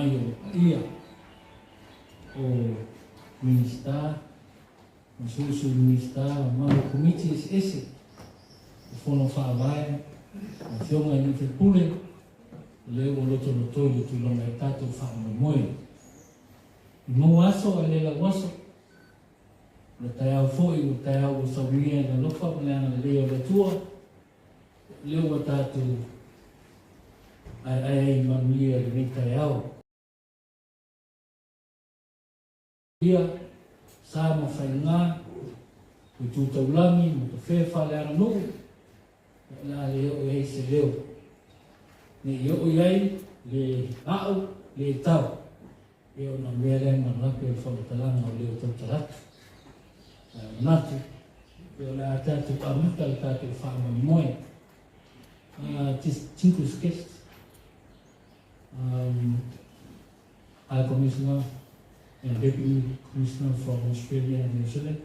mai o le paia o Minisita ma Suisui Minisita ma mamalu o Komiti eseese o Fono Faavae ma Afioga i alii faipule, o lea ua lotolotoi le tulaga i tatou faamoemoe. I maua aso ae le lau aso, o le taeao foi ua taeao ua saunia e le alofa ma le agalelei o le Atua, o lea ua tatou aeae ai i manuia i lenei taeao. Ia, sa ma faiga, o itu taulagi ma tafea faaleaganuu, o le a le oo i ai se leo. Ne i oo i ai le a'u, le tau, ia ona mea lea ma lape o le faamatalaga o leo tautala atu. Ae manatu, ia o le a tatou amata le tatou faamoemoe. Distinguished guests, High Commissioner and Deputy Commissioner from Australia and New Zealand.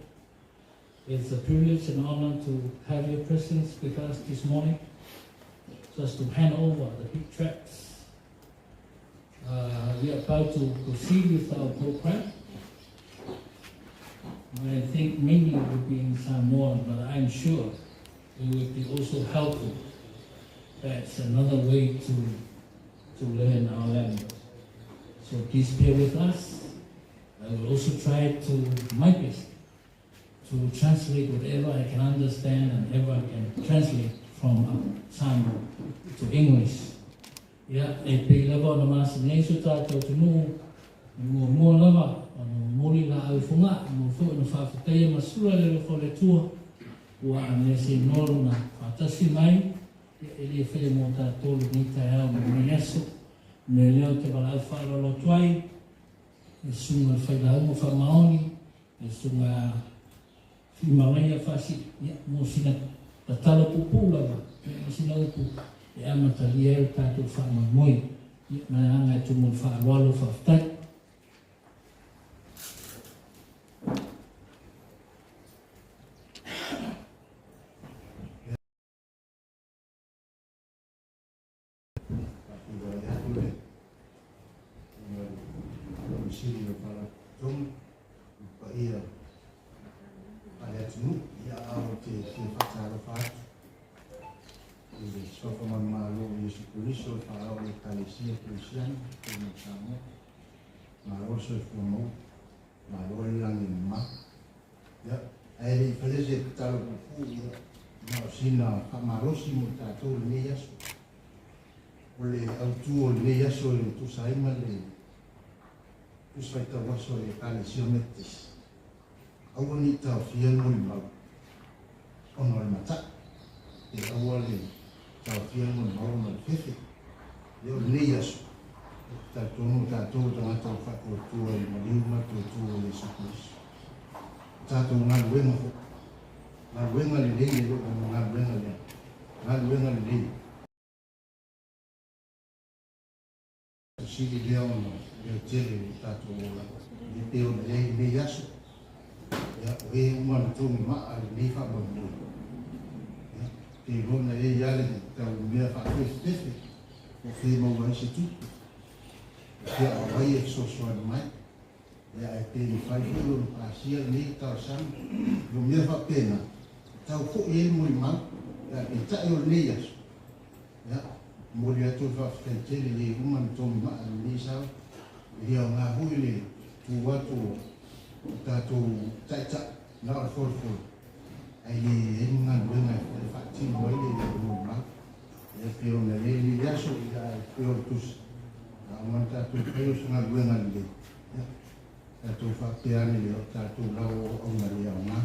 It's a privilege and honor to have your presence with us this morning, just to hand over the big tracts. We are about to proceed with our program. I think many will be in Samoan, but I'm sure it will be also helpful. That's another way to learn our language. So please bear with us. I will also try to my best to translate whatever I can understand and whatever I can translate from Samoan to English. Ia, e pei lava ona masani ai so tatou atunuu, e muamua lava ona momoli laau i Fogaa, mo foi ona faafetaia ma sula le alofa o le Atua, ua aneese noa lona faatasi mai, ia, e le faia mo tatou lenei taeao ma lenei aso. O le mea lea ou te valaau faaaloalo atu ai, le susuga i le Failauga Faamaoni, le susuga Fimalaia Faasii, ia, mo sina tatalo puupuu lava, ia, ma sina upu e amatalia ai le tatou faamoemoe. Ia, ma le agaga e tumu i le faaaloalo, faafetai. Faafeiloai atu le Komisini o Faalapotopotoga i le paia faale-atunuu. Ia, a ou te fia faatalofa atu i le suafa manumalo o Iesu Keriso, le Faaao o le Ekalesia Kerisiano i totonu o Samoa. Malo le soifua maua, malo le lagi e mama. Ia, ae le i faia se tatalo puupuu, ia, na o sina faamalosi mo tatou i lenei aso. O le autu o lenei aso e tusa ai ma le Tusi Faitau Aso a le Ekalesia Metotisi, aua ne i taofia le molimau ona o le mata'i, pe aua le taofia le molimau ona o le fefe. Ia o lenei aso, ou te talitonu o tatou o tagata ua faatuatua i le maliu ma le tuatua o Iesu Keriso. O tatou galuega foi, galuega lelei e le o galuega leaga, galuega lelei. Sili lea ona leotele i lo tatou olaga, e pei ona i ai lenei aso. Ia, o e uma na togi maa i lenei faamoemoe. Ia, pe iloa na i ai lava le tau mea faafefefefe, po o fea e maua ai se tupe. O fea o ai e fesoasoani mai. Ia, ae pe mafai foi ona pasia lenei talosaga. O mea faapena, e tau foi ai le molimau, ae peitai o lenei aso, Ia, momoli atu le faafetai tele i e uma na togi maa i lenei sao. E le aoga foi le tu atu o tatou taitai na o le folafolo, ae le i ai ni galuega e faatino ai le molimau. Ia, pei ona i ai lenei aso, ia, ae pei o le tusi, a uma ona tatou faia o se galuega lelei, ia, tatou faapea ane lea o tatou lava o auauna le aoga.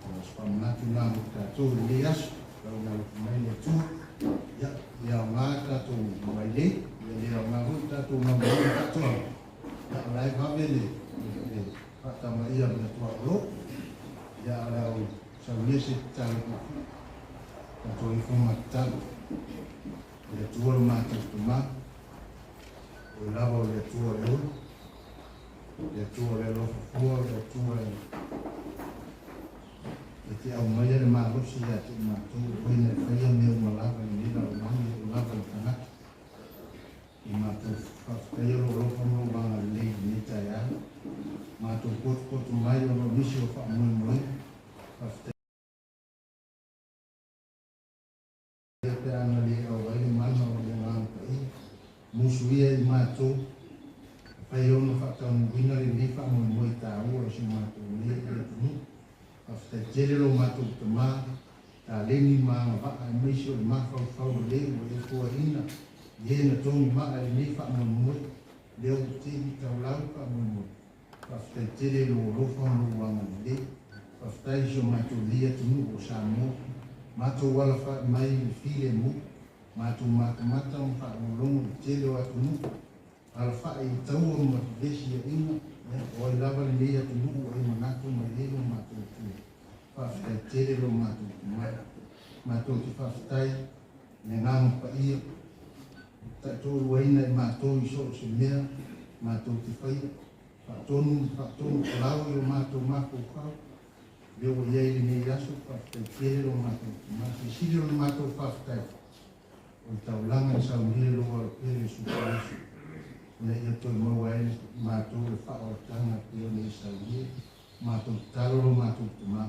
O se faamanatu lena mo tatou i lenei aso, lau na alofa mai le Atua. Ia, le aoga tatou mailei, ia le aoga foi tatou naunau i faatoaga. Ia, o la e vave le faatamaia o mea tuaolo. Ia, o le au saunia se tatalo puupuu. Tatou ifo ma tatalo. O le Atua lo matou Tama, o le lava o le Atua o le ola, Le Atua o le alofa fua, o le Atua e te aumaia le malosi ia te i matou, o oe na e faia mea uma lava i lenei lalolagi e oo lava i tagata. I matou faafetaia lou alofa. Pe a na le auai le mana o le Agaga Paia, musuia i matou, e fai ona faataunuuina lenei faamoemoe taua i si o matou nei atunuu. Faafetai tele lo matou tamā, taleni ma agavaa aemaise o le mafaufau lelei ua e foaiina i e na togi maa i lenei faamoemoe, lea ua tegi taulau le faamoemoe. Faafetai tele i lou alofa ma lou agalelei. Faafetai i si o matou nei atunuu o Samoa, matou alafai mai i le filemu, matou matamata ma faalogologo i le tele o atunuu, alafai i taua ma fevesiaiga, o ai lava lenei atunuu ua e manatu mai ai lo matou Atua. Faafetai tele lo matou Tamai. Matou te faafetai i le Agaga Paia, taitoaluaina i matou i so o se mea matou te faia, faatonu ma faatonu folau i o matou mafaufau, lea ua i ai lenei aso. Faafetai tele lo matou Tamai. Silisili o le matou faafetai, o le taulaga na saunia i lou alopele Iesu Keriso, ina ia toe maua ai matou le faaolataga e pei ona e saunia. Matou tatalo lo matou Tamā,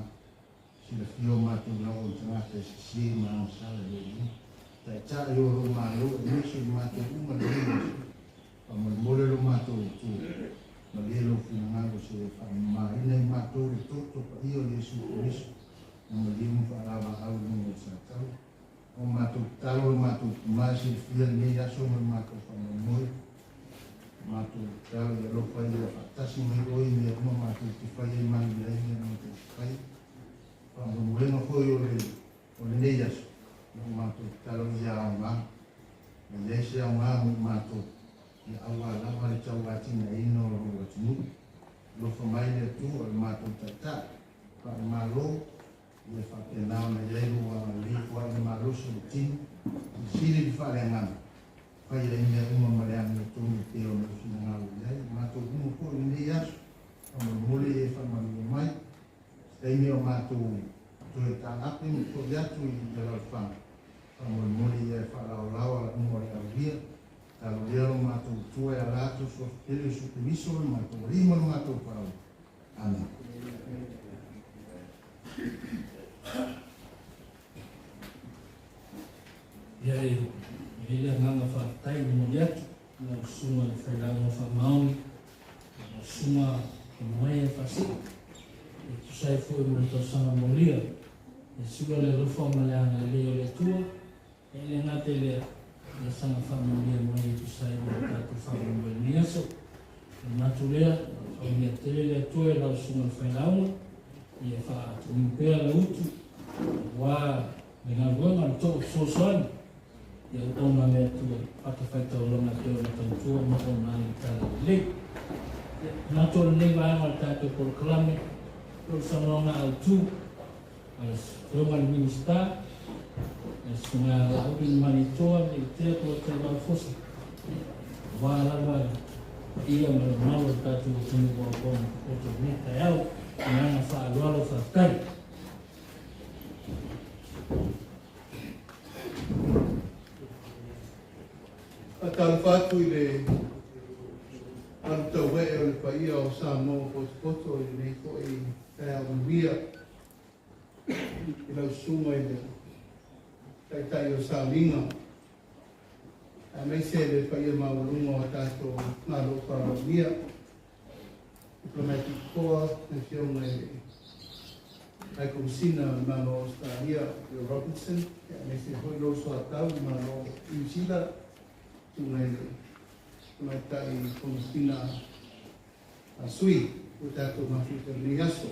silafia o matou lava o tagata e sese ma agasala i lou lima. Taitai o lou Malo aemaise o matou uma lenei aso. Faamolemole lo matou Atua, malie lou finagalo se faamamaina i matou le toto paia o Iesu Keriso, na maliu ma faalavaau i luga o le satau. O matou tatalo lo matou Tamā, silafia lenei aso ma le matou faamoemoe. Matou tatalo i alofa ia faatasi mai oe i mea uma matou te fai ai, manuia ai mea matou te fai. Faamoemoega foi o le o lenei aso, o matou tatalo ia aoga, ma i ai se aoga mo matou, ia aua lava le tauatinaeina o lou atunuu. Alofa mai le Atua o le matou Taitai, faamalo, ia faapena ona i ai lou agalelei foai le malosi o le tino, silisili le faaleagaga, fai ai mea uma ma le amiotonu e pei ona e finagalo i ai. Matou uma foi lenei aso, faamolemole ia e faamanuia mai, se taimi o matou toe taape ma foi atu i alaalafaga, faamolemole ia e faalaolao ala uma o le aulia, talo lea lo matou Atua e ala atu suafa pele o Iesu Keriso le matou Alii ma le matou Faaola. Amen. Ia e i ai le agaga faafetai e momoli atu i lau susuga i le Failauga Faamaoni, lau susuga Tomoea Faasii, e tusa ai foi ma le tausaga molia, e sua le alofa ma le agalelei o le Atua, e le gata i lea, ia saga faamanuia mai e tusa ai ma le tatou faamoemoe i lenei aso. O le manatu lea, faamanuia tele le Atua i lau susuga i le Failauga, ia faatumu pea le utu, aua le galuega o le too fesoasoani, ia auauna le Atua i fatafaitaulaga e pei ona tautua ma ona ai le talalelei. Ia, manatu o lenei vaega o le tatou polokalame, o le saunoaga autu a le Afioga i le Minisita, le Susuga ia Laauli Malietoa Leatea Polataivao Fosi, aua lava le paia ma le mamalu o le tatou atunuu ua auauna popoto i lenei taeao. Ma le agaga faaaloalo, faafetai. Faatalofa atu i le malutauee o le paia o Samoa potopoto i lenei foi taeao manuia i lau susuga i le Taitai o Sauniga, aemaise le paia maualuga o tatou Malo faaaloalogia, Diplomatic Corps, le Afioga i le High Komesina o le Malo o Ausetalia, Bill Robinson, aemaise foi lou soatau i le Malo o Niu Sila, susuga i le Tamaitai Komesina a Sui o tatou mafuta i lenei aso.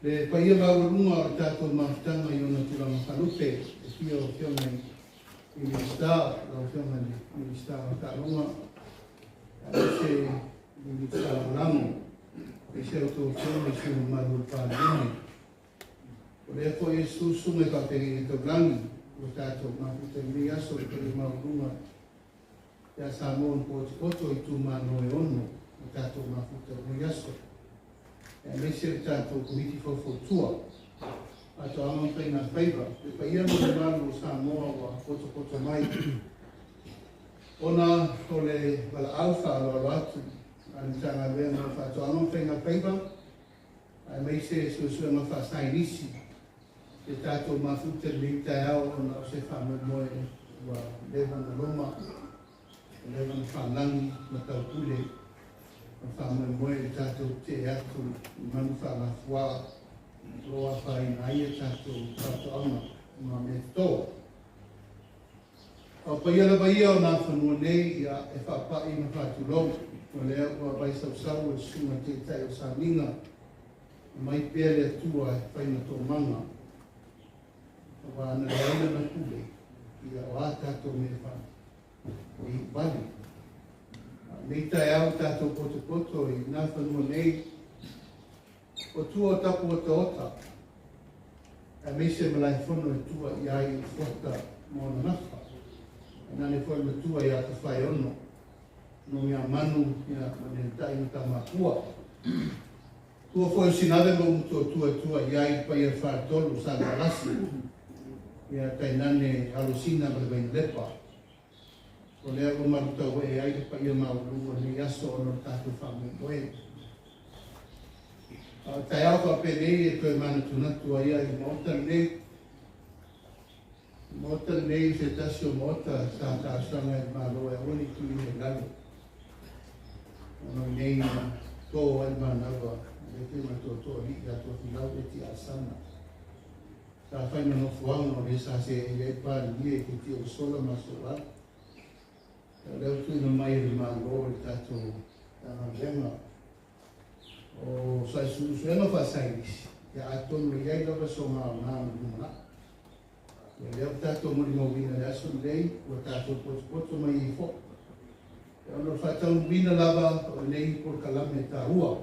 Le paia maualuga o le tatou mafutaga i ona tulaga faalupe, e fia o Afioga i Minisita, lau Afioga i le Minisita o Taaloga, aemaise le Minisita Lagolago, aemaise a outou Afioga i sui usufono mamalu o le Palemene. O lea foi e susu susuga i faafeagaiga taulagi ua tatou mafuta i lenei aso i le paia maualuga ia Samoa na potopoto i itumalo e ono ua tatou mafuta i lenei aso, aemaise le tatou Komiti Faufautua, Faatoaga ma Faiga Faiva, le paia ma le mamalu o Samoa ua potopoto mai ona o le valaau faaaloalo atu a le Matagaluega o Faatoaga ma Faiga Faiva, aemaise suesuega faasaienisi. E tātou mafuta lenei taeao ona o se faamoemoe ua leva ona loma, ua leva ona faalagi ma taupule ma faamoemoe i le tatou tetee atu i manu faalafua o lo o afaina ai a tatou faatoaga ma mea toto. A o paia lava ia o nā fanua nei, ia, e faapai ma faatulou, o lea ua vaisausau e le Susuga i le Taitai o Saniga, aumai pea le Atua e fai ma toomaga, aua ana leai lana pule, ia o a tatou mea fai, e iuvale. A o lenei taeao tatou potopoto i nā fanua nei, o tua o tapu otaota, aemaise Malaefono e tua i ai i Fuata ma ona gafa, tainane foi le matua ia Tafaeono, Numiamanu ia ma Nenetai ma Tamapua. Tua foi o Sinave ma Umutuatua e tua i ai le paia o le Faletolu o Salevalasi, ia tainane Alosina ma le Vainalepa. O lea ua malutauee ai le paia maualuga o lenei aso ona o le tatou faamoemoe. A o taeao faapenei e toe manatunatu ai ai i Maota lenei. O Maota lenei o se tasi o Maota sa talosaga i le Malo e aua ne i tuuina i lalo. Ona o nei na to ai le manava a le Afioga i le Tootooalii ia Tofilau Eti Alesana. Sa fai ma nofoaga o le sa seei ai Palemia i futia ua sola ma aso ua alu. O lea ua tuuina mai e le Malo i le tatou Matagaluega o Suesuega Faasaienisi, ia atonu e i ai lava soga aoga mo le lumanai. Ia lea ua tatou molimauina i le aso lenei, ua tatou potopoto mai ai foi. Ia ona o le faataunuuina lava o lenei polokalame taua.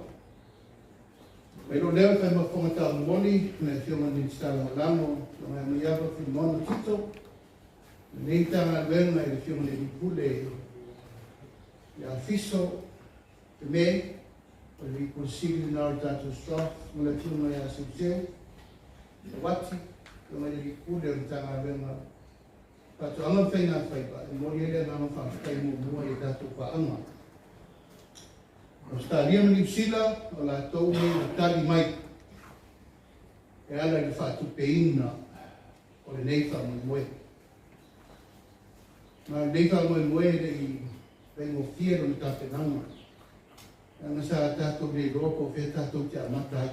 Mai lou leo e fai ma fofoga taumolimoli le Afioga i le Minisita Lagolago, Afioga ia Maiava Fuimaono Tito, lenei Matagaluega i le Afioga i le Alii Pule ia Fiso Te Me, o le Alii Pule Sili lena o le tatou SROS, ma le Afioga ia Seuseu Lauati, Afioga i le Alii Pule o le Matagaluega Faatoaga ma Faiga Faiva, e momoli ai le agaga faafetai muamua i a tatou paaga. Ausetalia ma Niu Sila, o latou nei ua tali mai e ala i le faatupeina o lenei faamoemoe. Ma lenei faamoemoe e le i faigofie lona tapenaga, leaga sa tatou le iloa po o fea tatou te amata ai.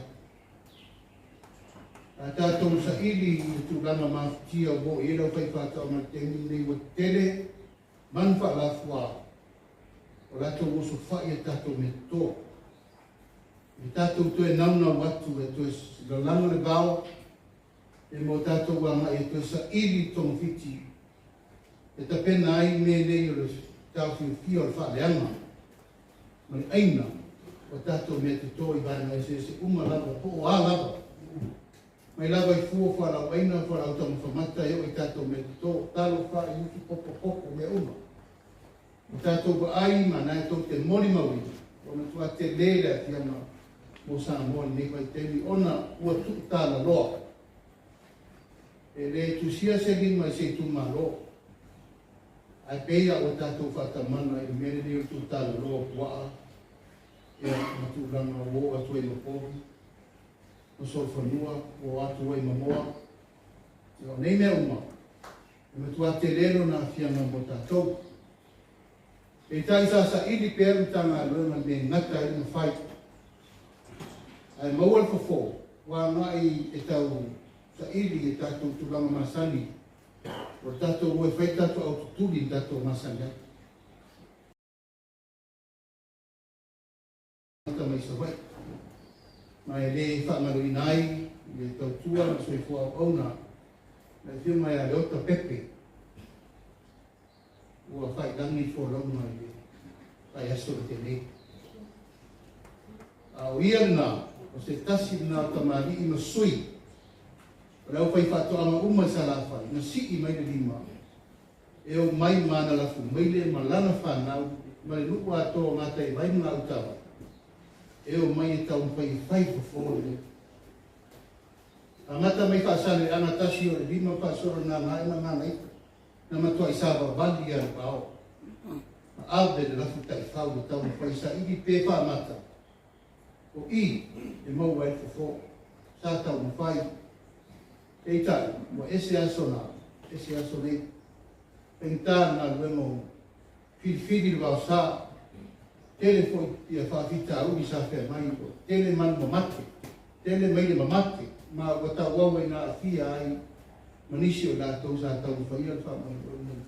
A tatou saili i le tulaga mafatia ua oo i ai le aufaifaatoaga i le taimi lenei, ua tele manu faalafua o latou osofai a tatou mea toto. I le tatou toe naunau atu e toe lalaga le vao, e mo tatou agai e toe saili le togafiti e tapena ai mea nei o le taofiofia o le faaleaga ma le aina o tatou mea toto i vaega eseese uma lava, po o a lava, mai lava i fua fualaau aina, fualaau taumafa mata, e oo i tatou mea toto, talo, fai, ufi, popo, koko, mea uma. O tatou vaai ma na e tou te molimauina, ua matua tele le aafiaga mo Samoa i lenei vaitaimi ona ua tuutalaloa. E le tusia se lima i se itumalo, ae pei a ua tatou faatamala i le mea lenei o le tuutalaloa o puaa, ia, ma tulaga ua oo atu ai ma povi, ma solofanua, ua oo atu ai ma moa. Ia, o nei mea uma, e matua tele lona aafiaga mo tatou. Peitai sa saili pea le Matagaluega i le mea e gata ai le mafai. Ae maua le fofo, ua agai e tau saili i tatou tulaga masani, o le tatou o e fai tatou aututuli na tatou masani ai. Amata mai Savaii, ma e le faagaloina ai le tautua ma soifua auauna le Afioga ia Leota Pepe, ua faailagi le folauga i le vaiaso na tea nei. A o ia lena, o se tasi lena o tamalii ma sui o le aufaifaatoaga uma i Salafai na sii mai le lima e o mai ma ana lafu maile ma lana fanau ma le nuu atoa o Gataivai ma Gautavai e o mai e taumafai e fai fofo lenei. Amata mai Faasaleleaga tasi o le lima faasolo Gagae ma Gagaita na matuai savavali ia le vao ma ave le lafu taifau e taumafai saili pe faamata o i e maua ai le fofo. Sa taumafai. Peitai, ua ese aso na, ese aso nei. Faigata le galuega o filifili le vaosa, tele foi ia faafitauli sa feagai, ua tele manu mamate, tele maile mamate, ma ua tauau ai na aafia ai ma nisi o i latou sa taumafaia le faamoemoe lenei.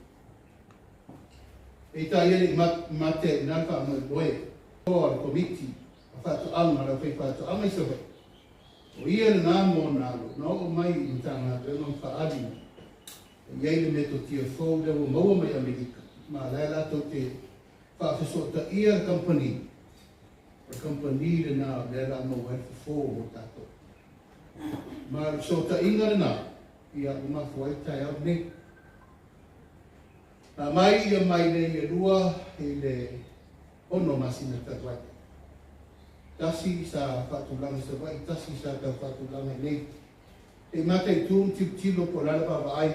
Peitai e le i mate ai i ina le faamoemoe o le Komiti o Faatoaga, le aufaifaatoaga i Savaii. O ia lena mo ona alo na oo mai i Matagaluega ma faaali mai, e i ai le metotia fou lea ua maua mai Amerika, ma o la e latou te faafesootaia le kamupani, o le kamupani lena o lea o le a maua ai le fofo mo tatou. Ma o le fesootaiga lena, ia ua mafua ai le taeao lenei. Na aumai ia mailei e lua i le 6 masina talu ai. Tasi sa faatulaga i Savaii, tasi sa tau faatulaga i inei. Se i mataitu ma tilotilo po o le a le vaavaai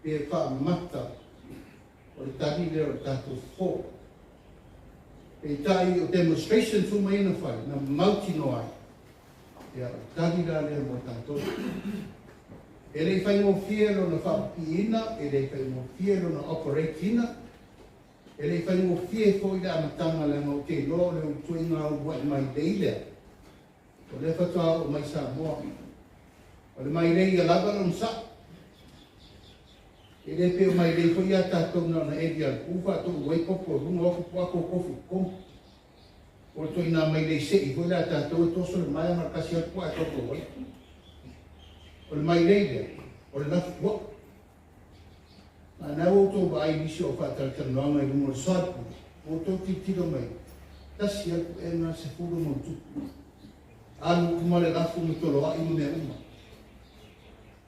pe faamata o le tali lea o le tatou fofo. Peitai o demonstrations uma ia na fai, na mautinoa ai, ia o le tali la lea mo tatou. E le i faigofie lona faapipiina, e le i faigofie lona operate ina, e le i faigofie foi le amataga leaga ou te iloa o le ulutoiga uluai mailei lea, o lea faatoa oo mai Samoa. O le mailei ia lava lona sao. E le pei o mailei foi ia tatou na ona eli lava i le pu faatouu ai popo i luga o atu po o kofi i totonu. O le ituaiga mailei sei foi lea a tatou e toso le maea na o le tasi lava le puaa e toutou ai. O le mailei lea, o le lafu puaa. A o lena ua outou vaai i nisi o faatalatalanoaga i luga o le soalupu, ua outou tilotilo mai, tasi lava le puega, 10+. Alu uma le lafu ma toloai ma mea uma.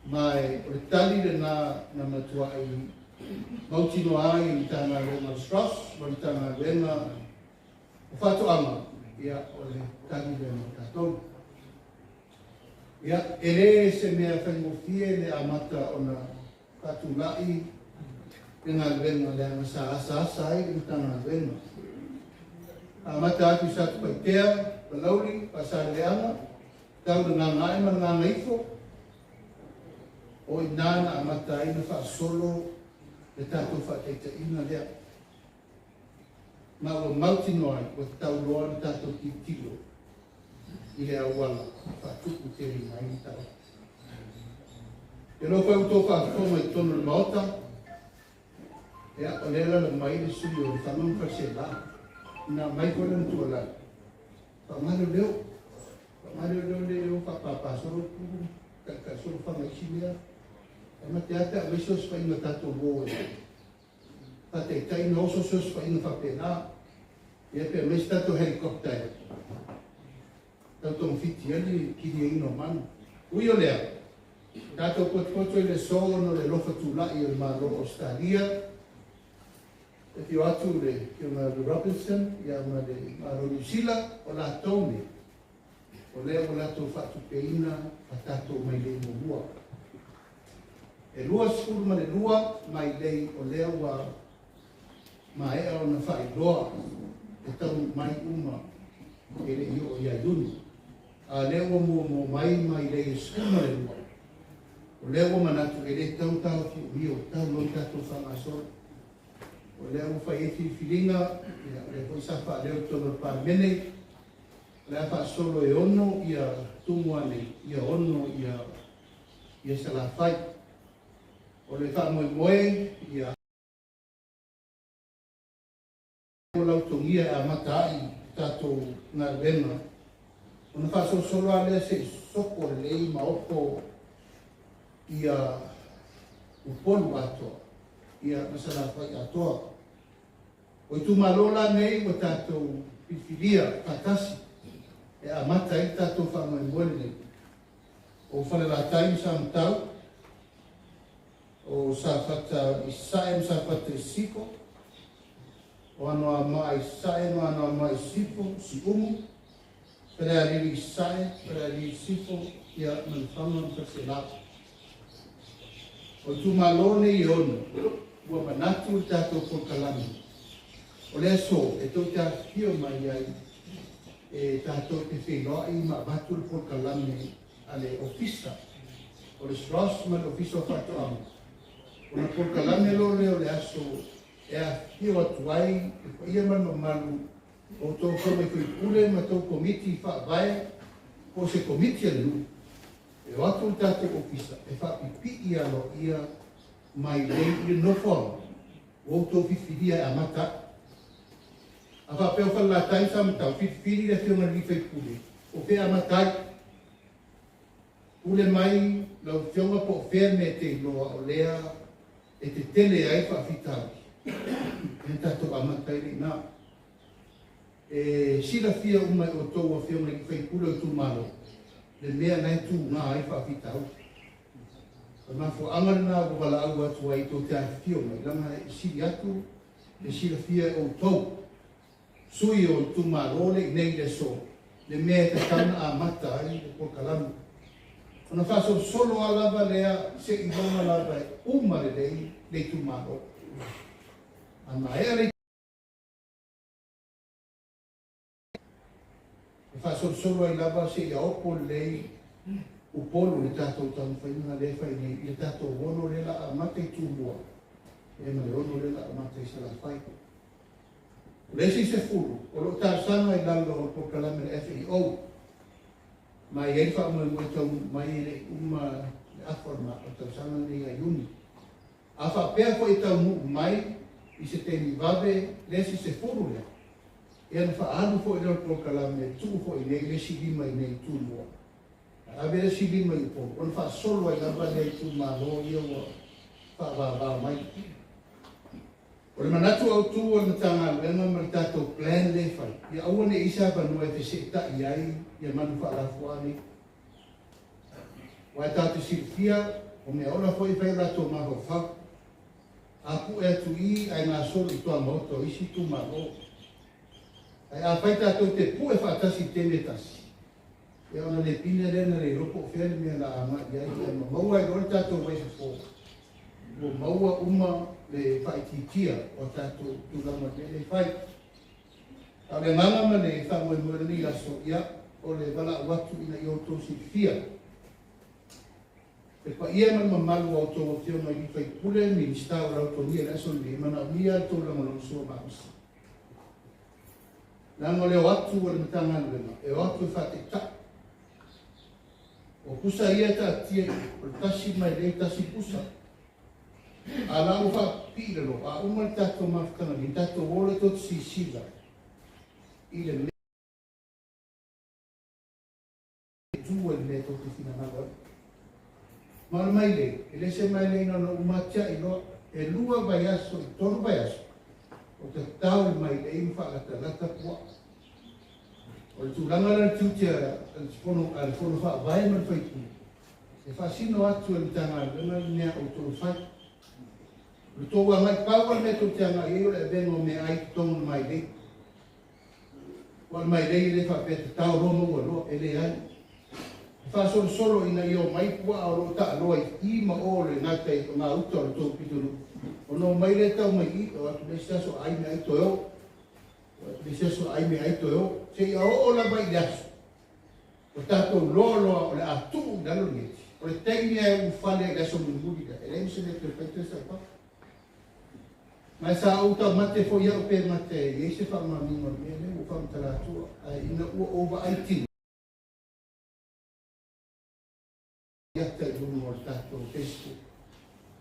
Ma o le tali lena na matuai mautinoa ai e le Matagaluega o le SROS ma le Matagaluega o Faatoaga, ia o le tali lea mo tatou. Ia, e le se mea faigofie le amata ona faatulai le galuega leaga sa asaasa ai le Matagaluega. Amata atu i Satupaitea, Palauli, Faasaleleaga, tau le Gagaae ma le Gagaifo, o i ina na amata ai ona faasolo le tatou faataitaiga lea. Ma ua mautinoa ai, ua tatau loa ona tatou tilotilo i le auala e faatupu tele ai le tauapu. E iloa foi ua outou faafofoga i totonu o le Maota, ia, o lea e alaala mai le sui usufono o Lefaga ma Faleaseela, na aumai foi lana tuualalo, faaaoga leoleo, faaaoga leoleo lea e o faapapa solo pulu, taitai solo faga i isi mea. E mate lava pe a aumai se osofaiga tatou o e faataitai ona oso se osofaiga faapena. Ia pe aumai se tatou helicopter e tau togafiti ai le kiliaina o manu. Ui o lea, tatou potopoto i le aso ona o le alofa tulai o le Malo o Ausetalia, e afio atu le Afioga ia Robinson ia ma le Malo o Niu Sila, o latou nei, o lea ua latou faatupeina a tatou mailei muamua. E 22 mailei o lea ua maea ona faailoa e taunuu mai uma e le i oo ia Iuni. A o lea ua muamua mai mailei e 12, o lea ua manatu e le tatau ona taofi ua tatau loa ona tatou faagasolo. O lea ua fai ai filifiliga, ia, o lea foi sa faaleo i totonu o le Palemene, o le a faasolo e 6 ia Tumua nei, ia 6 ia Salafai. O le faamoemoe ia ua lautogia e amata ai tatou galuega ona faasolosolo lava lea se i soko lelei ma oko ia Upolu atoa ia ma Salafai atoa. O itumalo la nei ua tatou filifilia faatasi e amata ai le tatou faamoemoe lenei. O Falelatai ma Samatau, o Safata i Sasae ma Safata i Sisifo, o Anoamaa i Sasae ma Anoamaa i Sisifo, Siumu, Falealili i Sasae, Falealili i Sisifo, ia ma Lefaga ma Faleaseela. O itumalo nei e 6, ua manatu le tatou polokalame o le aso e tou te afifio mai ai e tatou te feiloai ma avatu le polokalame a le Ofisa o le SROS ma le Ofisa o Faatoaga, ona polokalame loa lea o le aso e afifio atu ai le paia ma le mamalu o outou afioga i sui usufono ma tou komiti faavae po o se komiti a le nuu e o atu le tatou ofisa e faapipii aloaia mailei i le nofoaga ua outou filifilia e amata ai. A faapea o Falelatai ma Samatau, filifili le afioga i le sui usufono o fea e amata ai. Pule mai lau afioga po o fea le mea e te iloa o lea e tetele ai faafitauli, ia tatou amata ai lea i ina. E silafia uma e outou afioga i sui usufono o itumalo le mea la e tuga ai faafitauli. O le mafuaaga lena ua valaau atu ai tou te afifio mai, leaga e sili atu le silafia e outou sui o itumalo le i nei i le aso, le mea e tatau ona amata ai le polokalame. Ona faasolosolo lava lava lea seiloga lava e uma lelei le itumalo. A maea le e faasolosolo ai lava seia opo lelei Upolu i le tatou taumafaiga lea e fai nei i le tatou 6 lea o le a amata i Tumua ma le 6 lea o le a amata i Salafai. O le isi 10 o lo o talosaga i lalo o le polokalame a le FAO, ma e i ai le faamoemoe taunuu mai e le i uma le afa o le tausaga lenei ia Iuni. A faapea foi e taunuu mai i se taimi vave le isi 10 lea, ia ona faaalu foi lea o le polokalame e tuu foi nei le isi 5 i nei i Tumua, ave le isi 5 i Upolu, ona faasolo ai lava lea itumalo ia ua faavavao mai. O le manatu autu o le Matagaluega ma le tatou plan lea e fai, ia aua ne i i ai se avanoa e feseetai ai ia manu faalafua nei. Aua e tatou te silafia, o meaola foi e fai o latou mafaufau. A pue atu i i ae gasolo i tuamaota o isi itumalo. Ae afai tatou te pue faatasi i le taimi e tasi, ia ona le pine lea na le iloa po o fea le mea la agai i ai, ae ma maua ai loa le tatou vaifofo, ua maua uma le faaitiitia o tatou tulaga o le mea lea e fai. A o le agaga ma le faamoemoe o lenei aso, ia, o le valaau atu ina ia outou silafia le paia ma le mamalu o a outou afioga i sui usufono, Minisita o lautogia i le aso lenei, e manaomia le tou lagolagosua malosi. Leaga o le o atu a le Matagaluega, e o atu e faataitai. O pusa ia e taatia i o le tasi mailei tasi pusa. A la ua faapipii i lalo, a uma le tatou mafutaga nei, tatou o loa tou te silasila i le mea e tu ai le mea tou te finagalo ai. Ma o le mailei, e le se mailei na ona uma atia'i loa, e 2 vaiaso i 3 vaiaso, o tatao le mailei ma faalatalata puaa. O le tulaga lea o le tiute a le Fono Faavae ma le Faipule, e faasino atu e le Matagaluega le mea a outou e fai. O le tou agai pau lava le mea tou te agai ai o le avega o meaai i totonu o le mailei. Aua o le mailei e le faapea tatao loa maua loa, e leai. E faasolosolo ina ia omai puaa o lo o taaloa i i ma o o le gatai o gauta o le tou pitonuu, ona omai lea tau mai i, o atu le isi aso ai meaai toe o. O atu le isi aso ai meaai toe o. Seia oo lava i le aso o tatou loa loa o le a tuu i lalo le geti. O le taimi lava e ulufale ai i le aso mulimuli lea, e leai ma se mea e toe fai toe sau fafo. Ma e sa ou taumate foi au pe mate e i ai se faamaoniga o le mea lea ua ou faamatala atua, ae ina ua ou vaai tino ata i luga o le tatou Facebook,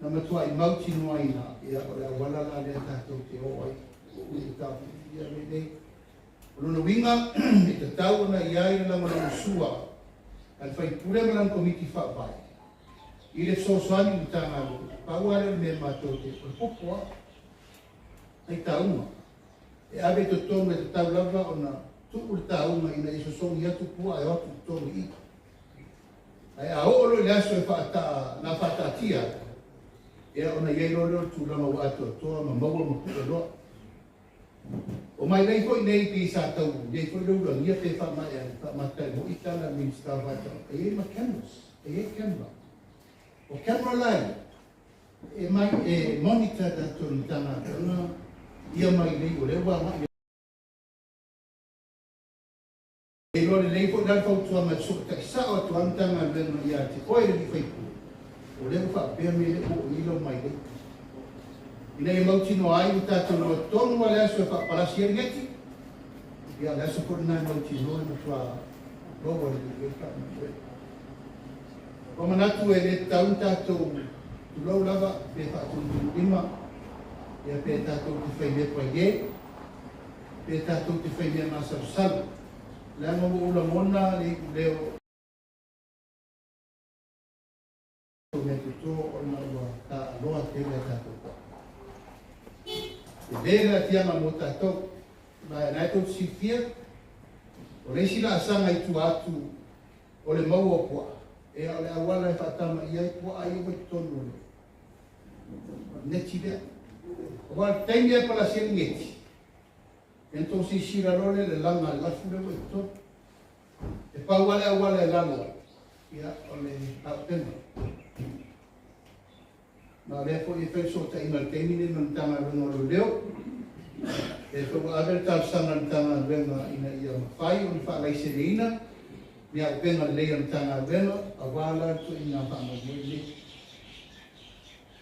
na matuai mautinoa ai ina, ia, o le auala la lea tatou te o ai i le taofiofia lenei. O lona uiga, e tatau ona i ai le lagolagosua a le faipule ma lana komiti faavae i le fesoasoani i le Matagaluega. Pau lava lea o le mea matou te, o le popo lava, ai tauga e ave i totonu, e tatau lava ona tuu le tauga ina ia sosogi atu puaa e o atu i totonu i i. Ae a oo loa i le aso e faata, na faataatia ai, ia ona i ai loa lea o le tulaga ua atoatoa ma maua ma pue loa. O mailei foi nei pei sa tau i ai foi le ulagia pe faamaea faamata ai moi tala a le Minisita o Faatoaga, e i ai ma cameras, e i ai camera. O camera la ia, e mai e monitor tatou le Matagaluega ia mailei o lea ua agai E iloa lelei foi la le fautuaga e fesootai sao atu lava le Matagaluega ia te oe le alii faipule. O lea ua faapea mea e le o oo i ai lau mailei. Ina ia mautinoa ai ua tatou iloa tonu lava le aso e faapalasi ai le geti, ia o le aso foi lena e mautinoa e matua maua lelei ai le faamoemoe. Ua manatu e le tatau ona tatou tulou lava pe faatumutumulima, ia pe tatou te faimea paie, pe tatou te faimea masalosalo, leaga ua ou lagona le iuleo o mea toto ona ua taaloa tele a tatou puaa. Tele le atiaga mo tatou, ma o lena e tou te silafia, o le isi laasaga i tua atu o le maua o puaa, ia o le auala e faatamaia ai puaa ia ua i totonu o le neti lea. Aua o le taimi lava e palasi ai le neti, ia ona tou silasila loa lea i le laga o le lafu lea ua i totonu. E pau lava le auala e lalo ai, ia, o le auupega. Ma o lea foi e fai fesootaiga i le taimi lenei ma le Matagaluega o Leoleo, lea foi ua ave le talosaga a le Matagaluega ina ia mafai ona faalaiseneina ni auupega lelei a le Matagaluega aua la le ituaiga faamoemoe lenei.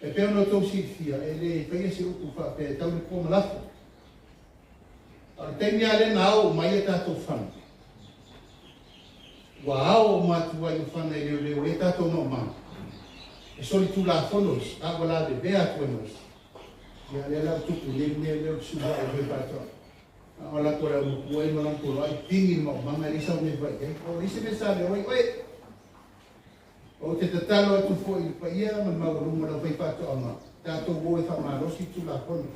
E pei ona outou silafia, e le faia se upu faapea e tau le po ma lafo. A o le taimi lava lea na ao uma ai a tatou fana, ua ao uma atu ai o fana e leoleo ai a tatou maumau, e solitulafono isi, a ua lavevea atu ai ma isi. Ia lea la ua tupu nei le mea lea o le fesuiai o le faifaatoaga. Na o latou le aumapua ia ma lana poloai, pigi le maumaga e leai sau mea e fai i ai. O le isi mea sa leo ai oe. Ou te tatalo atu foi i le paia ma le maualuga o le aufaifaatoaga, tatou o e faamalosi Tulafono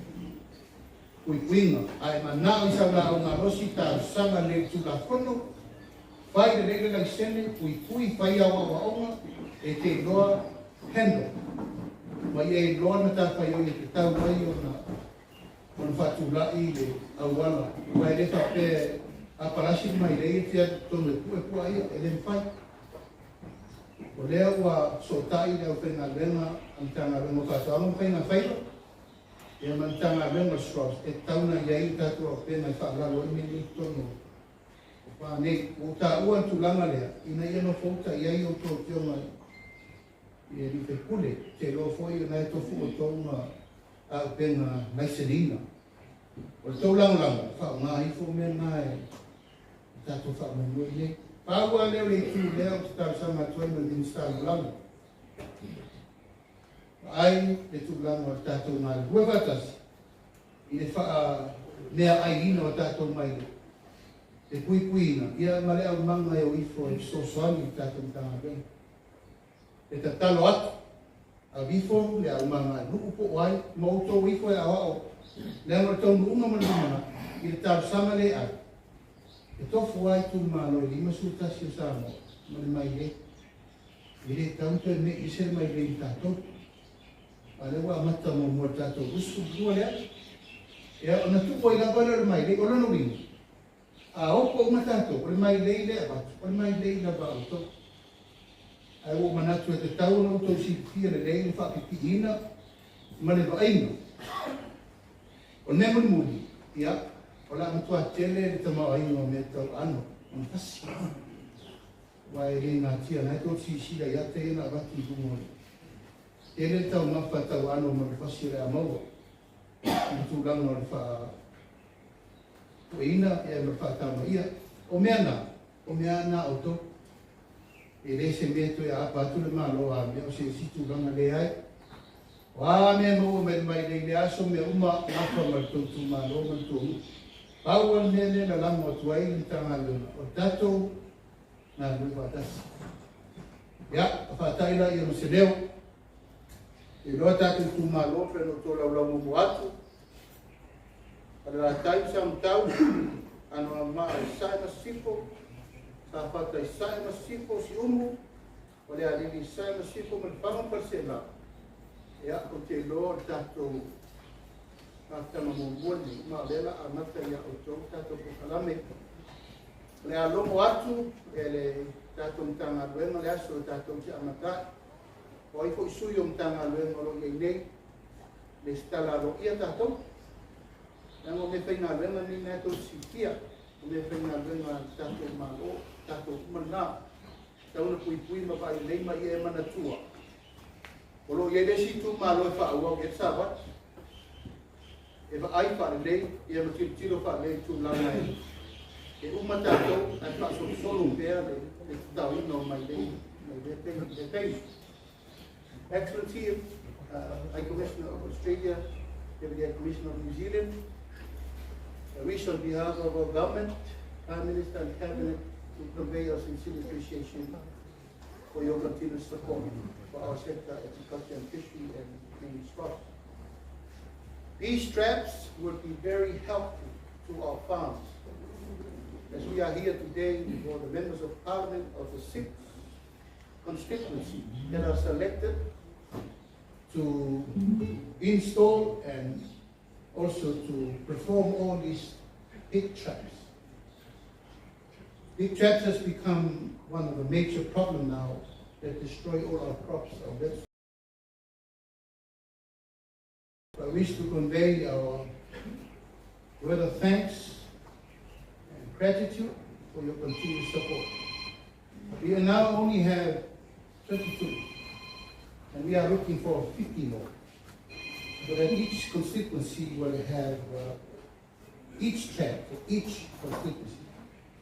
Puipuiga, a e manao i sau laau malosi, talosaga lelei i le Tulafono, fai lelei le laisene, puipui, fai au aoaoga e te iloa handle, ma ia iloa le matafaioi e tatau ai ona faatulai le auala, aua e le faapea a palasi le mailei e te alu i totonu e pue puaa ia, e le mafai. O lea ua fesootai le aufaigaluega a Matagaluega o Faatoaga ma Faiga Faiva ia ma le Matagaluega o le SROS e tatau ona i ai le tatou auupega e faalalo ai mea nei i totonu o pa nei. Ua ou taua le tulaga lea ina ia nofouta i ai outou afioga i alii faipule. Ou te iloa foi o lena e tofu outou ma auupega laiseneina. O le tou lagolago, faaaoga ifo mea na e tatou faamoemoe i ai. Pau lava lea o le itu lea ou te talosaga atu ai ma le Minisita Lagolago, vaai le tulaga o le tatou galulue faatasi i le faameaaiina o tatou mai le puipuiina ia ma le aumaga e o ifo e fesoasoani i le tatou Matagaluega. E tatalo atu, ave ifo le aumaga a nuu po o ai ma outou ifo e aoao leaga o le taunuuga ma le lumanai i le talosaga lea e ave, e tofu lava itumalo e 51 o Samoa ma le mailei. E le tatau ona toe mei ese le mailei i tatou. A o lea ua amata muamua i le tatou 22 lea, ia ona tuu ai lava lea o le mailei. O lona uiga, a opo uma tatou, o le mailei lea e avatu, o le mailei lava a outou. Ae ua ou manatu e tatau ona outou silafia lelei le faapipiiina ma le vaaiga. O le mea mulimuli, ia, o le a matua tele le tamaoaiga o mea tau aano ona fasi. Aua e le natia, o lena e tou te silasila i ata ia na avatu i luga o le tele le taumafa tau aano ma le fasi o le a maua i le tulaga o le faapueina ia ma le faatamaia. O mea na, o mea na a outou. E le se mea e toe aapa atu le Malo a mea o se isi tulaga leai. O a mea e maua mai le mailei i le aso mea uma gafa ma le tou itumalo ma le tou nuu. Pau lava le mea lea e lalago atu ai le Matagaluega o le tatou galulue faatasi. Ia, faata'i laia ma se leo. E iloa tatou itumalo pe ona ou tolaulau muamua atu. Falelatai ma Samatau, Anoamaa i Sasae ma Sisifo, Safata i Sasae ma Sisifo, Siumu, Falealili i Sasae ma Sisifo ma Lefaga ma Faleaseela. Ia, ou te iloa o le tatou mafutaga muamua lenei, ma o lea o le a amata ia outou le tatou polokalame. O le a logo atu e le tatou Matagaluega le aso e tatou te amata ai. O ai foi sui o Matagaluega o lo o i ai nei, lesitala aloaia tatou. Leaga o meafaigaluega nei na e tou te silafia, o meafaigaluega a le tatou Malo, tatou uma lena. Tatau ona puipui ma vaai lelei ma ia e manatua. O loo iai le isi itumalo e faaauau iai le savali e vaai faalelei ia ma tilotilo faalelei i tulaga e e uma tatou ae faasolosolo pea le le tataoina o mailei mai lea taimi i lea taimi. Excellency High Commissioner of Australia, Deputy High Commissioner of New Zealand, I wish on behalf of our government, Prime Minister and Cabinet to convey our sincere appreciation for your continuous support for our sector, agriculture and fishery and marine stocks. These traps will be very helpful to our farms. As we are here today for the members of parliament of the six constituencies that are selected to install and also to perform all these pig traps. Pig traps has become one of the major problems now that destroy all our crops, our vegetables. I wish to convey our word of thanks and gratitude for your continued support. We now only have 22, and we are looking for 50 more, so that each constituency will have each track for each constituency.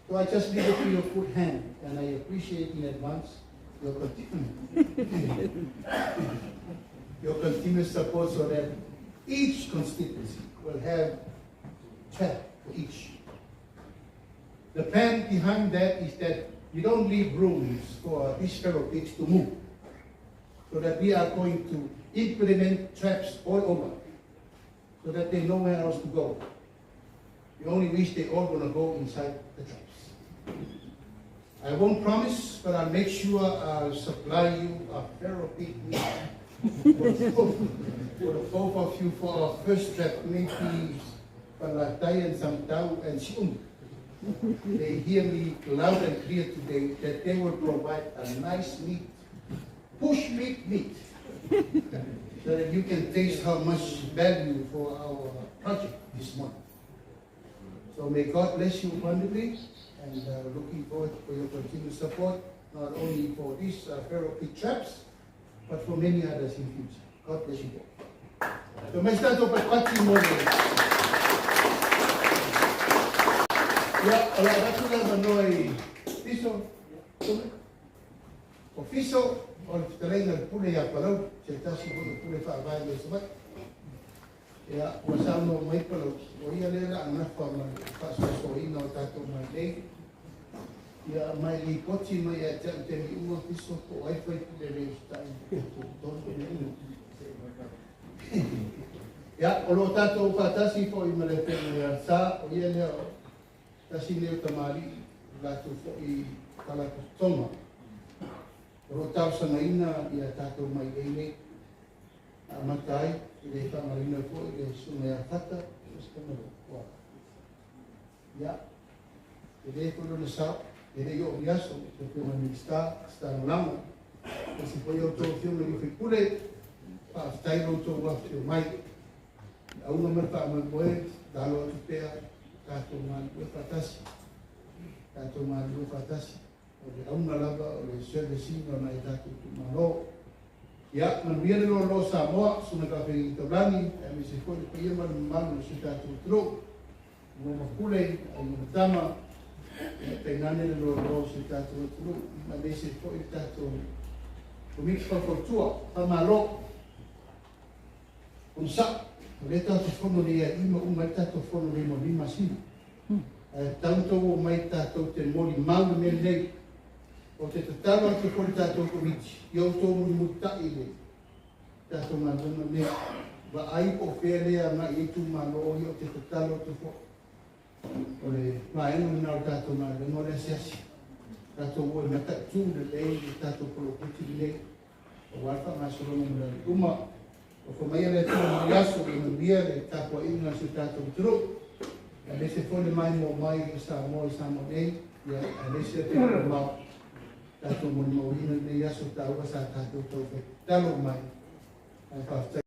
So I just leave it to your good hand, and I appreciate in advance your continued, your continuous support so that each constituency will have track for each. The plan behind that is that we don't leave rooms for these feral pigs to move, so that we are going to implement traps all over, so that they nowhere else to go. We only wish they all gonna go inside the traps. I won't promise, but I'll make sure I'll supply you a feral pig meat for the both of you for our first trap, maybe Palatai and Samtau and Sium. They hear me loud and clear today that they will provide a nice meat, push meat meat, so that you can taste how much value for our project this month. So may God bless you abundantly, and looking forward for your continued support, not only for these feral pig traps, but for many others in future. God bless you all. So mai tatou patipati mo le. Ia, o le a avatu le avanoa i Fiso, Tome. O Fiso, o le fetalaiga i le pule ia Palauli, se tasi foi o pule faavae mai Savaii. Ia, ua saunoa mai Palauli, o ia lea o le a nafa ma le faasoasoaina o tatou mailei. Ia, ma e lipoti mai ia te au i taimi uma, Fiso, po o ai faipule le usitai i le tatou tonu. Ia, o lo o tatou faatasi foi ma le Afioga ia Sa, o ia lea o tasi lea o tamalii o latou foi Faalapotopotoga o lo o talosagaina ia tatou mailei nei. Na amata ai i le faamaloina foi le Susuga ia Fata, ua ia, e le foi lona sao, e le i oo i aso, le Afioga i le Minisita, Minisita Lagolago, aemaise foi a outou Afioga i sui usufono, faafetai lo outou afifio mai. Le auga ma le faamoemoe, tatalo atu pea, tatou galulue faatasi, tatou galulue faatasi. O le auga lava o le service ina o nai a tatou itumalo. Ia, manuia le loaloa o Samoa, Susuga i le Faafeagaiga Taulagi, aemaise foi le paia ma le mamalu o si o tatou atunuu. Ua mapule ai ma tama, ia tainane le loaloa o si o tatou atunuu, aemaise foi le tatou Komiti Faufautua. Faamalo onosai, o lea tatou te fono nei ia ima uma ai le tatou fono nei mo lenei masina. Ae tatau ona tou omai tatou te molimau le mea lenei. Ou te tatalo atu foi i le tatou Komiti, ia outou mulimulitai i le tatou galuega lenei. Vaai po o fea lea e agai i ai itumalo ia, ou te tatalo atu foi. O le vaega lena o le tatou galuega o le asiasi. Tatou o e mataitu lelei le tatou poloketi lenei aua le faagasologa mo le alu i luma. Alofa maia le Atua i lenei aso, ia manuia le tapuaiga a si o tatou atunuu, aemaise foi le maimoa mai o Samoa i Samoa nei, ia aemaise atunuu mamao. Tatou molimauina lenei aso taua sa tatou taufai tatalo mai. Ae faafetai.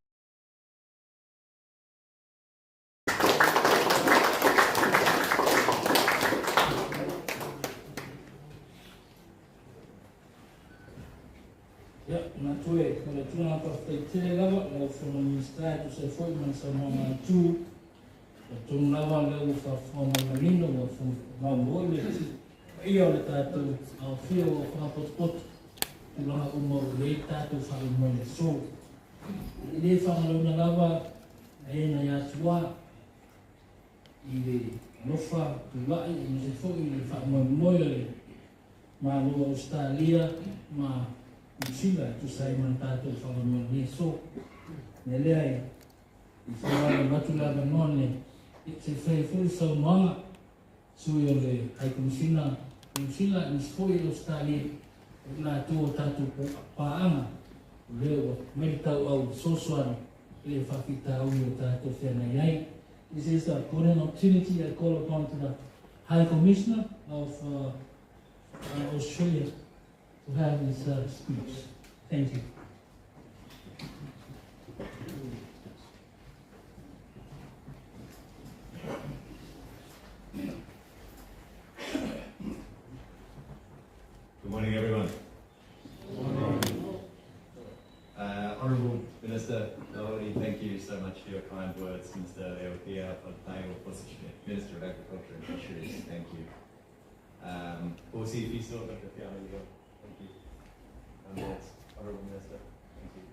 Ia, Manatu e, o le tulaga faafetai tele lava lau Afioga i le Minisita e tusa ai foi ma le saunoaga autu. Talitonu lava o lea ua faafofoga mai manino, ua maumau le paia o le tatou aofia ua faapotopoto tulaga uma o i ai tatou faamoemoe i le aso. E le faagaloina lava e na ia Tua i le alofa tulai aemaise foi i le faamoemoe o le Malo o Ausetalia ma Niu Sila e tusa ai ma le tatou faamoemoe i lenei aso. O le mea lea e i fauala avatu le avanoa nei, se i fai ai foi le saunoaga sui o le High Commissioner Niu Sila aemaise foi o Ausetalia, o i latou o tatou paaga o lea ua mai le tauau fesoasoani i le faafitauli o tatou feagai ai. This is a golden opportunity. I call upon to the High Commissioner of Australia to have his speech. Thank you. Good morning, everyone. Good morning. Honourable Minister Laauli, thank you so much for your kind words. Minister Leotia Minister of Agriculture and Fisheries, thank you. Thank you. Honourable Minister, thank you.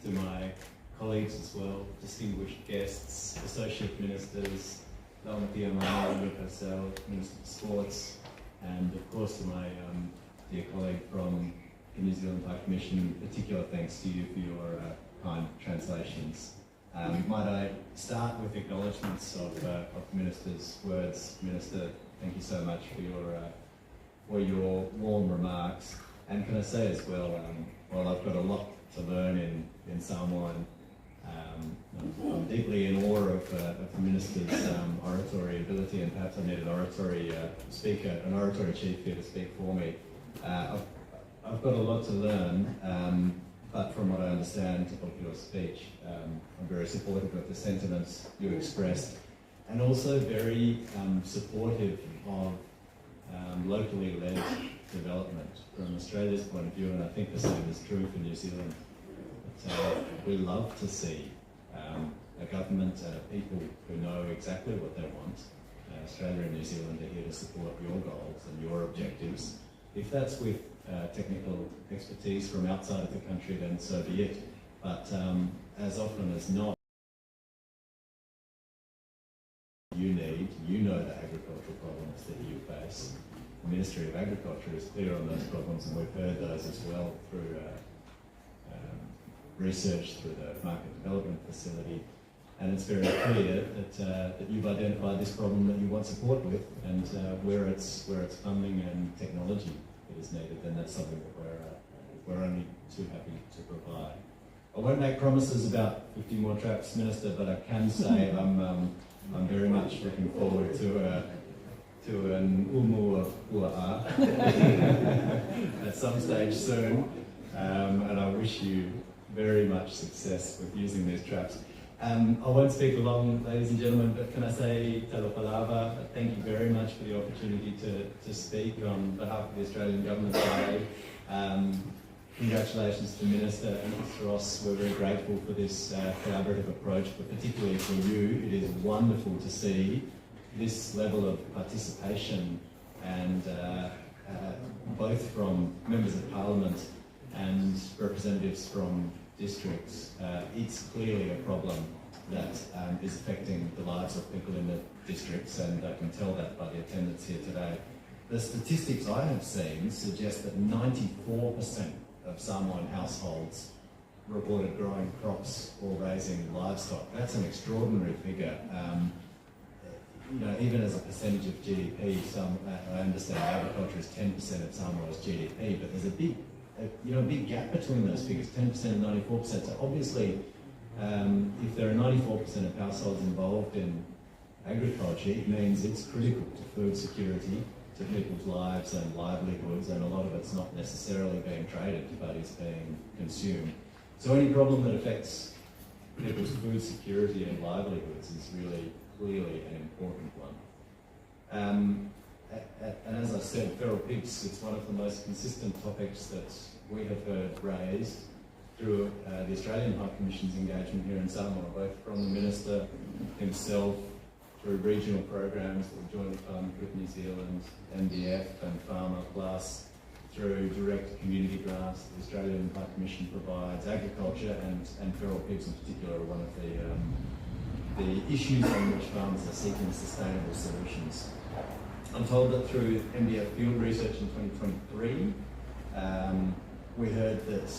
To my colleagues as well, distinguished guests, associate ministers, Purcell, Minister of Sports, and of course to my dear colleague from the New Zealand High Commission, particular thanks to you for your kind translations. Might I start with acknowledgements of the Minister's words. Minister, thank you so much for your warm remarks. And can I say as well, while I've got a lot to learn in Samoan, I'm deeply in awe of the Minister's oratory ability, and perhaps I need an oratory speaker, an oratory chief here to speak for me. I've got a lot to learn, but from what I understand of your speech, I'm very supportive of the sentiments you expressed, and also very supportive of locally led development from Australia's point of view, and I think the same is true for New Zealand. But, we love to see a government and a people who know exactly what they want. Australia and New Zealand are here to support your goals and your objectives. If that's with technical expertise from outside of the country, then so be it. But as often as not, you need, you know the agricultural problems that you face. The Ministry of Agriculture is clear on those problems, and we've heard those as well through research through the Market Development Facility. And it's very clear that, that you've identified this problem that you want support with, and where it's funding and technology that is needed, then that's something that we're only too happy to provide. I won't make promises about 50 more traps, Minister, but I can say I'm very much looking forward to an umu of pua'a at some stage soon, and I wish you very much success with using these traps. I won't speak for long, ladies and gentlemen, but can I say talofa lava, thank you very much for the opportunity to speak on behalf of the Australian Government today. Congratulations to Minister and Mr Ross. We're very grateful for this collaborative approach, but particularly for you, it is wonderful to see this level of participation and both from members of Parliament and representatives from districts. It's clearly a problem that is affecting the lives of people in the districts, and I can tell that by the attendance here today. The statistics I have seen suggest that 94% of Samoan households reported growing crops or raising livestock. That's an extraordinary figure. You know, even as a percentage of GDP, I understand agriculture is 10% of Samoa's GDP, but there's a big, big gap between those figures, 10% and 94%. So obviously, if there are 94% of households involved in agriculture, it means it's critical to food security, to people's lives and livelihoods, and a lot of it's not necessarily being traded, but is being consumed. So any problem that affects people's food security and livelihoods is really clearly an important one. And as I said, feral pigs, it's one of the most consistent topics that we have heard raised through the Australian High Commission's engagement here in Samoa, both from the Minister himself, through regional programs that we jointly fund with New Zealand, MDF and PharmaPlus, through direct community grants that the Australian High Commission provides. Agriculture and feral pigs in particular are one of the issues on which farmers are seeking sustainable solutions. I'm told that through MDF field research in 2023, we heard that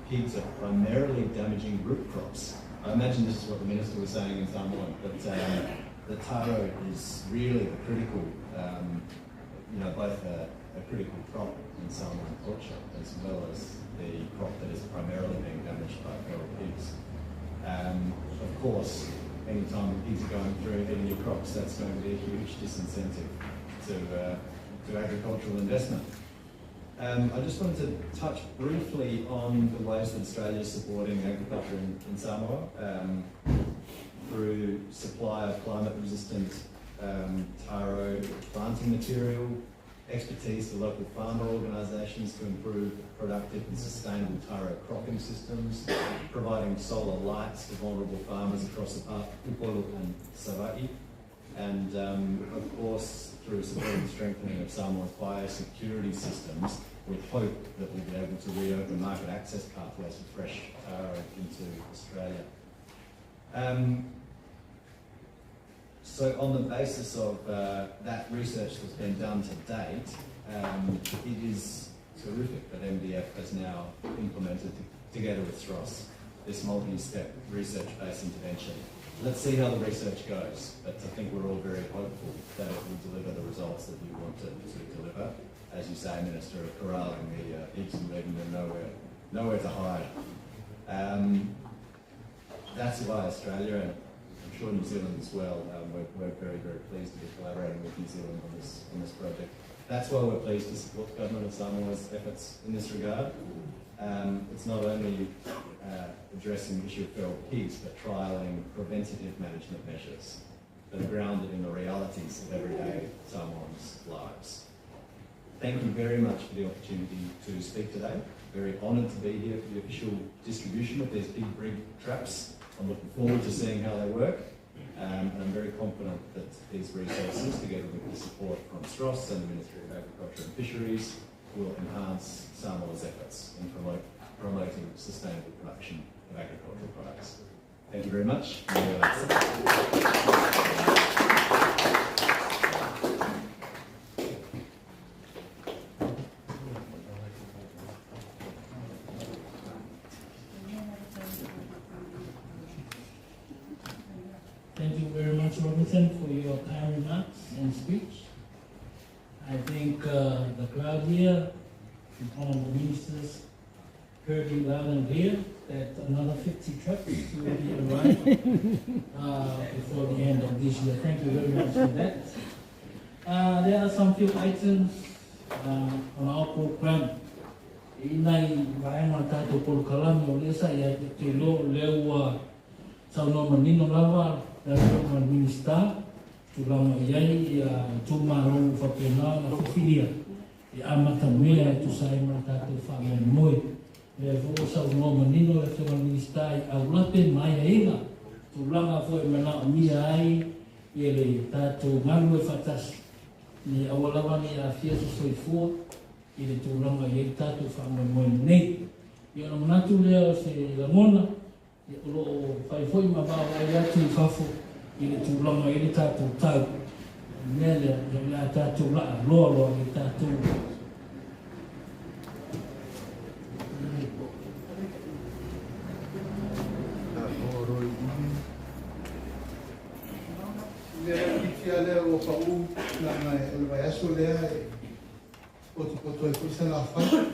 pigs are primarily damaging root crops. I imagine this is what the Minister was saying in Samoan, but the taro is really the critical, both a critical crop in Samoan culture as well as the crop that is primarily being damaged by feral pigs. Of course, any time the pigs are going through eating your crops, that's going to be a huge disincentive to agricultural investment. I just wanted to touch briefly on the ways that Australia is supporting agriculture in Samoa through supply of climate-resistant taro planting material, expertise to local farmer organisations to improve productive and sustainable taro cropping systems, providing solar lights to vulnerable farmers across the Upolu and Savaii, and of course through supporting the strengthening of Samoa's biosecurity systems with hope that we'll be able to reopen market access pathways for fresh taro into Australia. So on the basis of that research that's been done to date, it is terrific that MDF has now implemented, together with Sross, this multi-step research-based intervention. Let's see how the research goes, but I think we're all very hopeful that it will deliver the results that you want it to deliver. As you say, Minister, of corralling the pigs and leaving them nowhere to hide. That's why Australia, and I'm sure New Zealand as well, we're very, very pleased to be collaborating with New Zealand on this project. That's why we're pleased to support the government of Samoa's efforts in this regard. It's not only addressing the issue of feral pigs, but trialling preventative management measures that are grounded in the realities of everyday Samoans' lives. Thank you very much for the opportunity to speak today. Very honoured to be here for the official distribution of these pig brig traps. I'm looking forward to seeing how they work, and I'm very confident that these resources, together with the support from Sross and the Ministry of Agriculture and Fisheries, will enhance Samoa's efforts in promoting sustainable production of agricultural products. Thank you very much. Thank you very much, Robinson, for your kind remarks and speech. I think the crowd here, the honorable ministers, heard you loud and clear that another 50 trucks will be arriving before the end of this year. Thank you very much for that. There are some few items on our program. Inai vaenga tātou polokalame o lesa ia te lo leo saunoa manino lava le afioga i le Minisita, tulaga i ai ia itumalo ua faapena ona fifilia e amata mea e tusa ai ma le tatou faamoemoe. Lea foi ua saunoa manino le afioga i le Minisita i aulape ma aiaiga, tulaga foi e manaomia ai ia le tatou galue faatasi, ina ia aua lava ne i aafia se soifua i le tulaga i ai le tatou faamoemoe lenei. Ia ona manatu lea o se lagona, ia o lo o fai foi ma vaavaai atu i fafo i le tulaga i le tatou tau. O le mea lea, ia o le a tatou laa loa loa i le tatou Mea laitiiti lava lea ua pau leaga o le vaiaso lea e potopoto ai foi Salafai.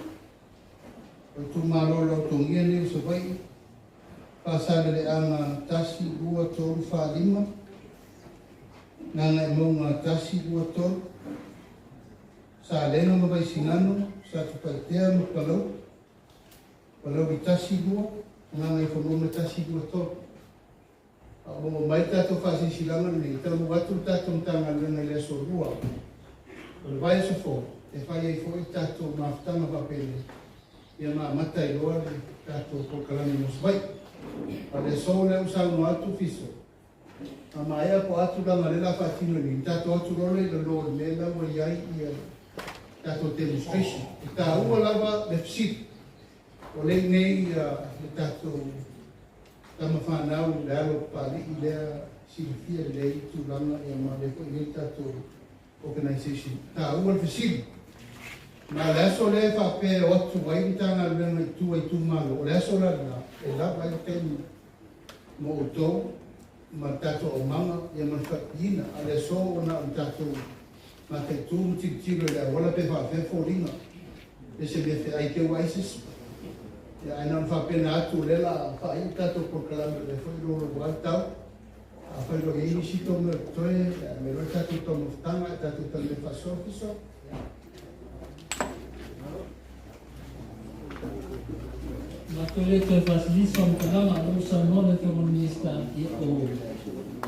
O itumalo lautogia nei o Savaii, Faasaleleaga 1, 2, 3, 4, 5, Gagaemauga 1, 2, 3, Salega ma Vaisigano, Satupaitea ma Palau, Palauli 1, 2, Gagaifomauga 1, 2, 3. A o mai tatou faasilasilaga lenei, e taunuu atu le tatou Matagaluega i le aso 2 o le vaiaso fou, e fai ai foi tatou mafutaga faapenei. Ia na amata ai loa le tatou polokalame mo Savaii. A o le aso lea ua saunoa atu Fiso, a maea po o a tulaga lea o le a faatino nei, ona tatou o atu loa lea i lalo o le mea la ua i ai le tatou demonstration. E taua lava le fesili, o lea i inei le tatou tama fanau le alo o Papalii lea silafia lelei tulaga ma o lea foi e i inei le tatou Organisation. E taua le fesili. Ma o le aso lea e faapea e o atu ai le Matagaluega i tua i itumalo, o le aso la lena e lava ai le taimi mo outou ma le tatou aumaga ia ma le faaipiina. A o le aso ua na o le tatou mataitu ma tilotilo i le auala pe faapefea foliga pe se mea feai te ua ai se isi. Ia, ae na ona faapena atu o lea o le a faaiu le tatou polokalame o lea foi e louloua le tau. Afai o lo o i ai nisi tou mea o totoe, aumai loa le tatou taumafataga ae tatou talanoa faasoa fiso. Matou le toe faasilisi faamatalaga o lea ua saunoa le Afioga i le Minisita, ia o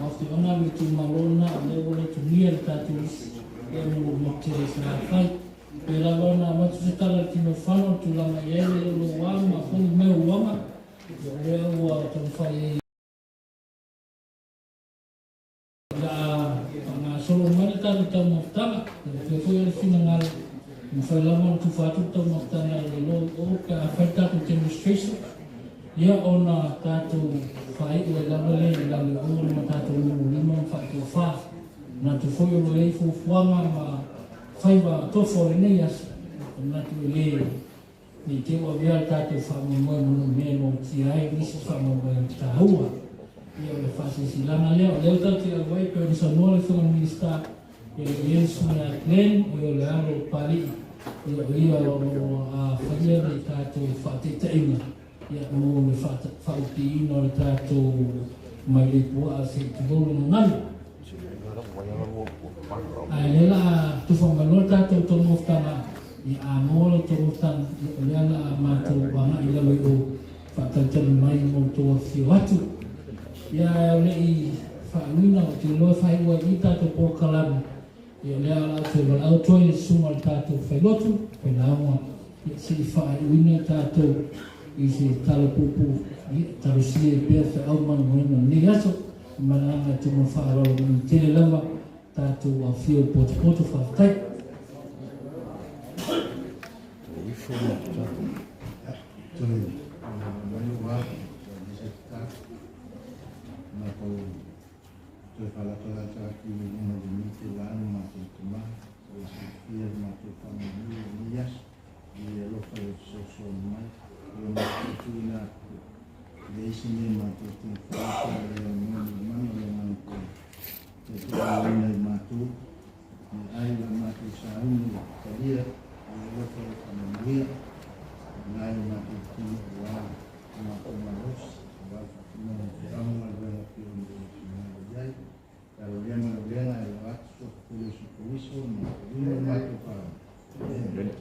afioaga ma itumalo na o lea ua lotogia le tatou lisi ia mo le motu tele i Salafai. E pei lava ona avatu se tala i le tino fano i le tulaga e i ai le louloua ma foi mea uaga, ia o lea ua taumafai ai O le a faagasolo mai le tatou taumafataga, e faapea foi le finagalo, e mafai lava ona tufa atu le taumafataga i lalo i o pe a fai le tatou demonstration, ia ona tatou faaiu ai lava lea i lalo i o ma tatou limulima ma faatofa. Manatu foi o lo o i ai fuafuaga ma faiva tofa o lenei aso, e manatu e le Ne i te i ua avea le tatou faamoemoe ma numea e noatia ai nisi faamoemoe taua. Ia o le faasilasilaga lea, o lea ua tatou te auai pei ona saunoa le Afioga i le Minisita, e le o i ai le susuga ia Glenn, o ia o le alo o Papalii, ia o ia o lo o faia le tatou faataitaiga ia mo le faaupiina o le tatou mailei puaa se i tulou le gagana. Ae lea la a tufa mai loa le tatou taumaufataga, ia a maua lo outou mafutaga, ia o lea la a matou agai i lalo i o, faatalitali mai mo le tou afifio atu. Ia ae o le i faauiina, ou te iloa e faaiu ai i i le tatou polokalame, ia o lea la a toe valaau atu ai le susuga i le tatou failotu, failauga, ia se i faaiuina i tatou i se tala puupuu, ia talosia ai pea feau ma galuega o lenei aso. Ma le agaga e tumu faaaloalo manu tele lava tatou afio potopoto faafetai. Toe faalapalata atu i luma o lenei itula lo matou tama, ua silafia lo matou faamoemoe i lenei aso, i le alofa i le fesoasoani mai, i lo matou tuuina atu. E leai se mea matou te mafai pe a le aunoa ma le mana o le Agaga Paia e toaaina i matou, me ai la matou sauni e talia i le alofa o le faamanuia, na i lo matou tino aua lo matou malosi, aua le faatinoga o feau ma galuega e pei ona outou finagalo i ai. Talo lea ma laulega e aloa atu suafa tele o Iesu Keriso ma matou lima ma matou faaaloalo. Amene.